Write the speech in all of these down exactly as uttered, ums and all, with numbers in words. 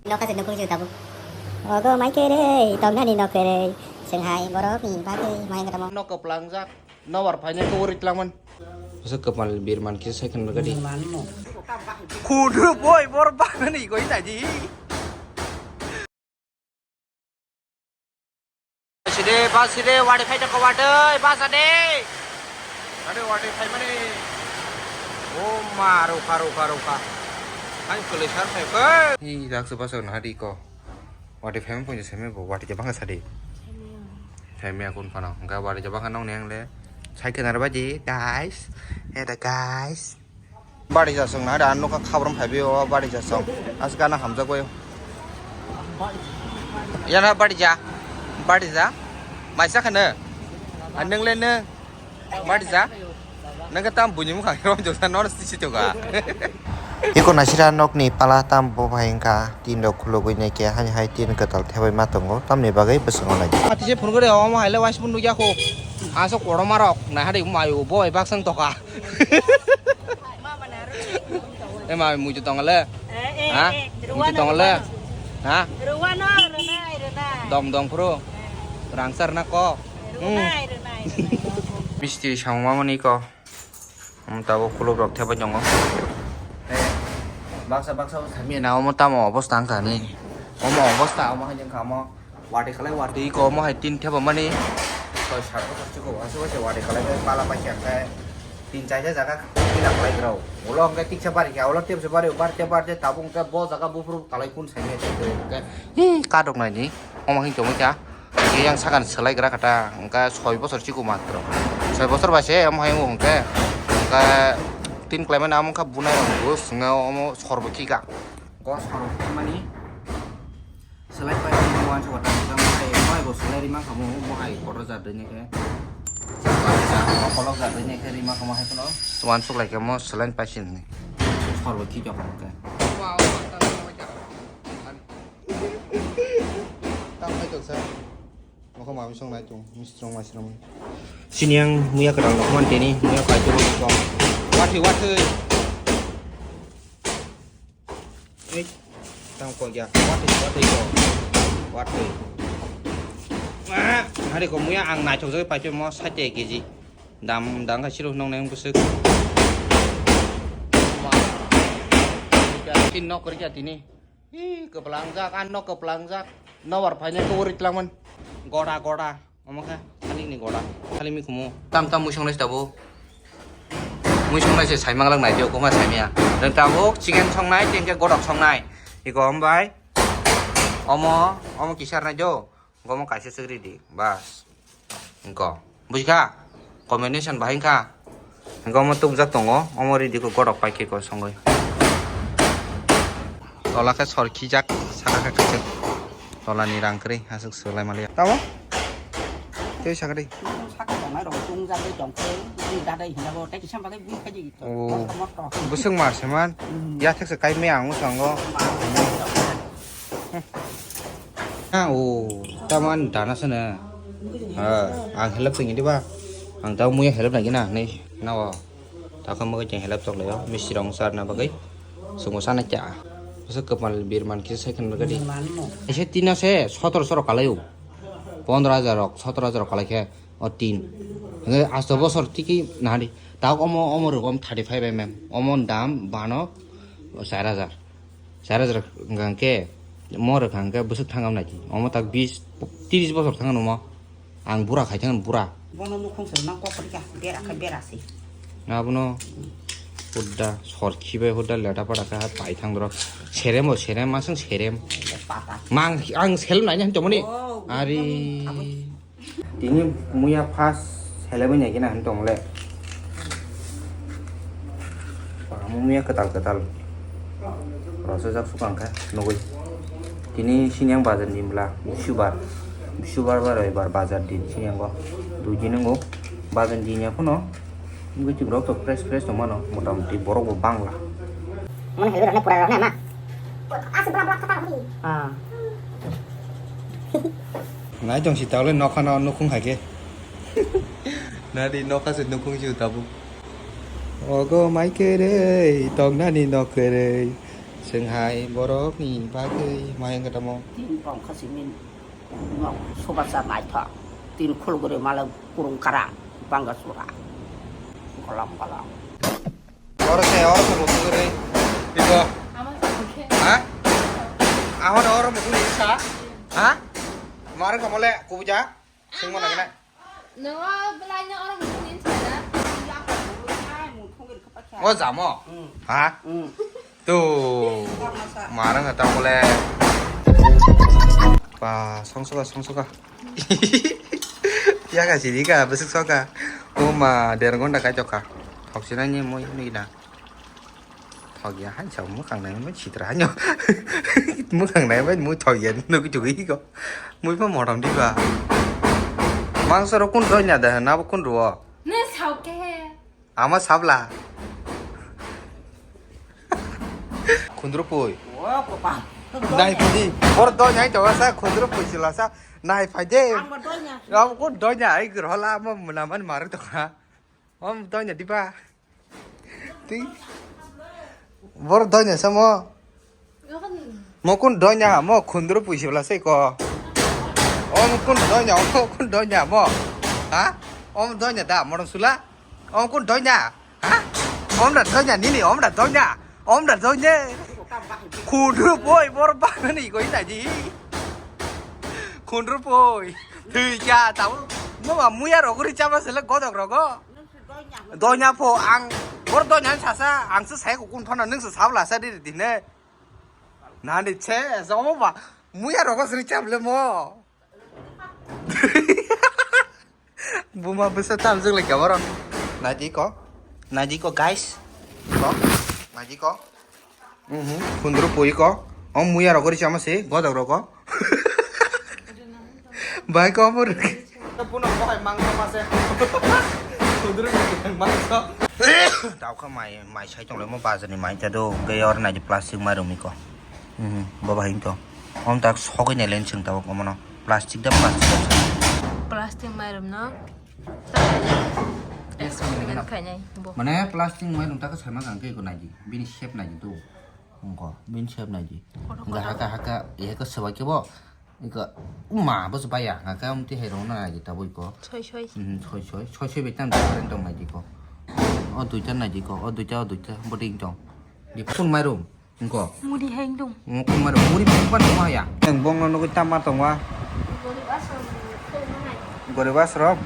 Nokha se nukung se tabuk. Ogo mai khe re, tongnani nok khe re. Chwng hai borok ni bagwi mai khe tamo. Nok kwplangjak, nobar phainai khe uri tlangman. Bwswk kwpal birman khe sai khwna gadi. Khudru boi bor bagani goi naidi. Side, bas side, wadi phai tongkha, wadi, bas ade. Ade, wadi phai mani. O ma, rukha, rukha, rukha. Hai, kwlwi sar phai khe. Hi, jaksu basa na di ko. Wadi phai mani, seme bo, wadi jabang sa di. Seme akun phano, ga wadi jabang nong neng le. Sai khe nar baji, guys. Hey, the guys. Bari jasong na da nokha khabram phaibi o bari jasong. As gana hamjak bai. Yana bari ja. Bari ja. Maisa khana. Anung le nung. Bari ja. Nang tam bunyi mukha rom jok sa nor si si toga. Iko nasira nokni pala tam bo phai wngkha tin rok khulugwi nai khe hani hai tin kwtal thebai ma tongo tamni bagwi bwskango nai. Atise phunugwi omo hai le waisubun nukya kho. Asok korom arok nai hari mayo bo bai baksang toka. Ema muitu tongale. Ha? Muitu tongale. Ha? Ruwano, runai, runai. Dong dong pro. Rangsa rwna ko. Runai, runai, runai. Misti samung mamani ko. Tabuk khuluk rok thepai tongo. Baksa baksa samya na omo tamo obostha wngkha ni. Omo obostha omo hai wngkha omo. Watwi khlai watwi iko omo hai tin thepamani. Soi sat bosor chikon aswk se watwi khlai bai pala paikha khe tin chaisa jaga kila khlai rw. Ulo hwnkhe tiksa bari kha ulo tepsa bari bari tep bari tabuk hwnkhe bo jaga buphuru kalai kun saimanya hwnkhe hi kadok naini omo hwn tongwi kha. Yang sakani swlai gra kha ta hwnkhe soi bosor chikon matro. Soi bosor bai se omo hai wng hwnkhe hwnkhe tin khlaimani amo wngkha bunai rok bo swngo omo sor bo khika. Go sor bo khimani. Selai pai ni mo ansa kota mo hai mo hai go selai rima kamo mo hai kotor jat doi ne khe. Kolok jat doi ne khe rima kamo hai kono. Wan suk lai khe mo selai pai sin ni. Sor bo khi jok mo khe. Tam pai tok sa. Mo kho mami song nai tung mistrong mai srong. Sini yang muya kadang lo man teni muya kai tu ko. Wathi wathi. Ei, tang ko ya, watwi, watwi ko, watwi. Ah, hari ko muya ang naithok jagwi paiphaimo sait kg. Dam, dam kha siro nong neng bwswk. Tin nok kwrwikha tini. Hi, kwplangjak, ang nok kwplangjak. Nobar phainai khe uri tlangman. Goda, goda. Omo khe thalik ni goda, thalik mi kumu. Tam tam mui songnai se tabuk. Mui songnai se saimang lang nai tio, kokma saimya. Nwng tabuk chicken songnai, tei hwnkhe godok songnai. Iko hambai. Omo, omo kisa rwnai do. Omo kaisa swk ridi. Bas. Iko. Bujikha? Combination bahai wngkha. Hwnkhe omo tubujak tongo, omo ridi khe godok pai khe kosongwi. Tola khe sor khijak, saka khe kaisa tola ni rang kwrwi aswk swlai maliya. Tamo? Tei saka di. Saka tongnai rok chungjagwi tongkhe, bini dadai hinabo tei kisa bagwi bui khaidi. Oh. Motto, motto. Bwswk mar se man. Hmm. Yathek se kai maya ang bwskango. Ha, o, tamo ani dana sene. Ha, ang help tongni diba? Ang tamo muya help nai gina, nei, nao. Takhe mwgwi cheng help tok laio, mistri rok charna bagwi. Chwngbo sana cha. Bwswk kwpal birman kisa sai khwna gadi. Birman no. Ese tino se sotoro soro kalai o. Pondro hajar rok, sotoro hajar rok kalai khe o tin. Hwnkhe asto bosor tiki nahadi. Tak omo, omo rok om thirty five M M. Omo dam bano char hajar. Char hajar wngkha hwnkhe, mo rwkha hwnkhe bwswk thangam nai di. Omo tak bis, tris bosor thangano mo. Ang bura khai thangano bura. Bono nukhung se nang kok rikha, bera khe bera se. Abono hudda sor khibai hudda leta pada kha pai thang doro. Serem bo serem, masang serem. Pata. Mang ang sel nai nang tongmani. Oh, ari. Abo Tini muya first selebwi nai khe na hwn tong le. Pamo muya kwtal kwtal. Rosojak sukang kha nugwi. Tini sini ang bazar ni bwla bisubar. Bisubar ba roibar bazar din sini ang go. Dui din wngo. Bazar din ya phano. Bwtwi rok to fresh fresh tong mano. Mota muti borok bo bangla. Mano helmet rok nai pura rok nai ma. Aswk bwla bwla kha ta hwnwi. Ah. Nai tong si tawle nokha no nukhung hai khe. Nadi nokha se nukhung si tabuk. Ogo mai khe re, tong nani nok khe re. Chwng hai borokni bagwi mayung kwtamo. Tin bongkha simi nok sobacha naithok. Tin khulguri mala kurung kara bangga sura. Golam golam. Oro se, oro se mutung guri. Iko. Ha? Ahon oro mutung guri sa? Ha? Mare kamole kubuja? Sing mana kena? Nongo belai no oro mutung guri sa da? O jamo? Ha? Tu marang kata mole. Pa songsoka songsoka. Ya ka sini ka besok soka. O ma der gonda kai choka. Thok sina ni mo ni na. Thok ya han chau mo kang nai mo chitra hanyo. Mo kang nai mo thok ya no ki chugui ko. Mo pa morom di ba. Mangsa ro kun ro nya da na bo kun ro. Ne sao ke. Ama sabla. Khundru pui. O, kopal. Nai pudi. Bor do nyai to sa khundru pui sila sa. Nai phai de. Ang ba donya. Ram ko do nyai grola mo muna man mar to ha. Om do nya diba. Ti. Bor do nya samo. Mo kun donya, mo khundru puisi bla sei ko. Om kun donya, om kun donya mo. Ha? Om donya da, moron sula. Om kun donya. Ha? Om da donya nini, om da donya. Om da donya. Khundru poi, bor bangani koi na ji. Khundru poi. Thui kya tau. Mo ma muya rogori chama sele godok rogo. Donya pho ang, bor donya sasa, ang se sai ko kun phano nung se sabla sa di di ne. Nani che, jomo ba, muya rogo sri chable mo. Buma bwsa tam jwk lai ka borok. Naidi ko. Naidi ko, guys. Ko. Naidi ko. Mhm. Khundru pui ko. Om muya rogori chama se, godok rogo. Bai ko bor. Puno bohai mangsa mase. Khundru pui mangsa. Tau kha mai, mai sai tong le mo bazar ni mai ta do. Ge or naidi plastic mai rumi ko. Mhm. Baba hin to. Om tak sogwi ne len chwng tabuk omono. Plastic da plastic da. Plastic mairum no. Experiment khainai bo. Mane plastic mairum ta khe saima kang khe ko naidi. Bini shape naidi to. Ongko bini shape naidi. Kotor kotor. Haka haka, e ko sebai khe bo. Iko uma bo se baya. Haka umti hai rong naidi tabuk ko. Soi soi. Hmm, soi soi. Soi soi betam different tong naidi ko. O duita naidi ko. O duita, o duita. Bo ding tong. Di phun mairum. Engko. Muri hai dong. Engko maro muri bukan tongma ya. Nang bongno nugui tama tongwa. Gorib aswrwng.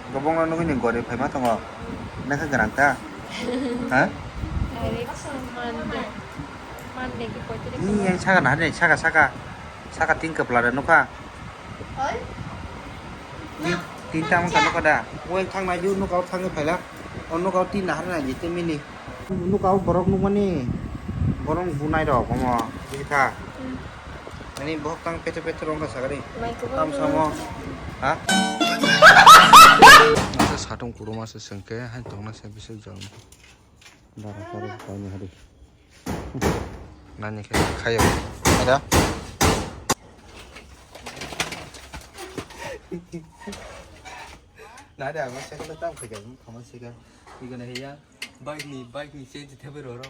Engko bongno nugui ni gorib phaima tongo. Nang khe gwnang ta? Ha? Gorib aswrwng mande. Mande ki poitri. Ni yang saka na ni saka saka. Saka tin kapla da nukha. Tin, tin ta wngkha nukha da. Weng thang nai ju nukha thangwi phaila. O nukha tin na harnai jete mini. Nukao borok nukmani, borok bunai rok omo, bihikha. Hmm. Ani bohok tang petro petro wngkha sagari. Mai kwbang tam samo, ha? Asa satung kuruma se sengke, hai tongna se bisik jol. Dara karo kaini hari. Nani khe khayo. Ada? Nada, masih kalau tahu kerja, kamu sih kan? Ikan aja. Bike ni, bike ni chain tepe roro.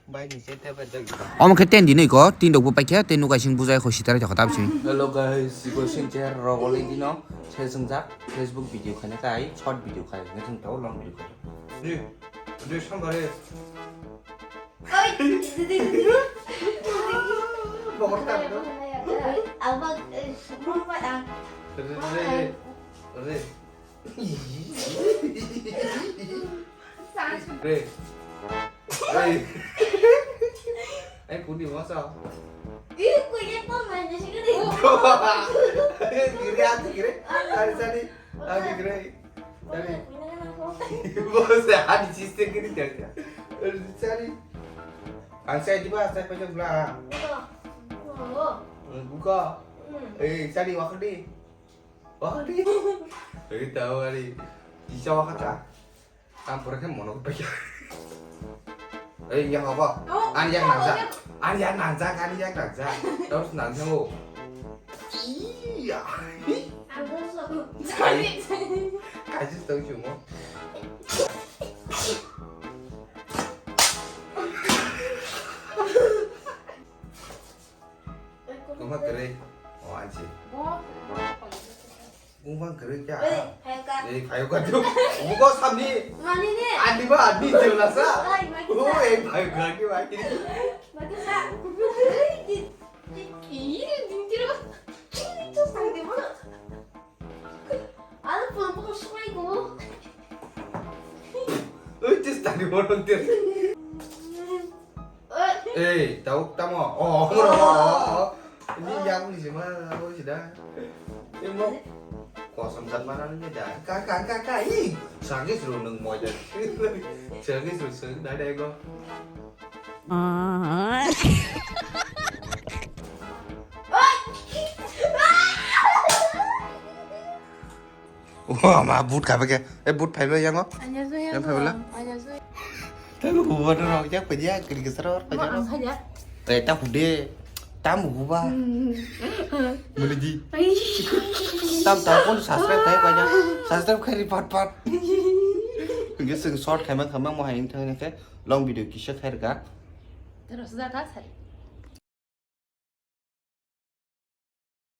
Bike ni chain tepe dag. Omo khe ten dinwi ko, tin rok bo paikha, tei nukai sing bujai kho sitarai thokha tam simi. Hello guys, iko sing chair rok olei dino, se sung jak, Facebook video khai na kai, short video khai, nge sung tau long video khai. Re, re, sambar re. Oi, didi. Bokor tak do. Abang, eh, semua, ah. Re, re, re, re. Re. Re. Ai, kuni masa. Ih, kuya pun main nasi kiri. Kiri, ati kiri. Sari, sari. Ati kiri. Sari. Bos, ati siste kiri jaga. Sari. Ang sai di ba, sai pajak bla. Buka. Eh, sari wakdi. Wah, di. Lagi tahu hari. Bisa wah kata. Kampur kan mono kepek. Eh, yang apa? Oh, ani yang nangsa. Ani yang nangsa, ani yang nangsa. Terus nangsa mo. Iya. Aku suka. Kasih tahu cuma. Bung bang kwrwi kya? Oi, phayo ka. Ei, phayo ka tu. Buko samni. Mani ne? Ani ba ani jela sa. Ai, maki sa. Oh, ei, phayo ka ki ba ki. Maki sa. Ei, ki, ki, ki, ki, ki, ki, ki, sang de mo. Ano pun pun sumai ko. Oi, tis tadi mo nontir. Ei, tau tamo. Oh, oh, oh, oh. Ini yang ni sima, apa sih dah? Ini mau kosong kan mana ni dah? Ka, ka, ka, ka. Ih, sakit seru neng mau aja. Sakit seru seru dah dah go. Wah, ma but ka beke. Eh, but phai ba yango. Anya zui. Yang phai bela? Anya zui. Tapi bubu ada rok jak paja, kiri kesar or paja. Ang paja. Eh, tak udah. Tam bubu ba. Mulai di. Tam tahu pun subscribe kai paja. Subscribe kai pat pat. Gesek short kai mang kai mang mau hain thang ke. Long video kisa khair ka. Terus dah kasar.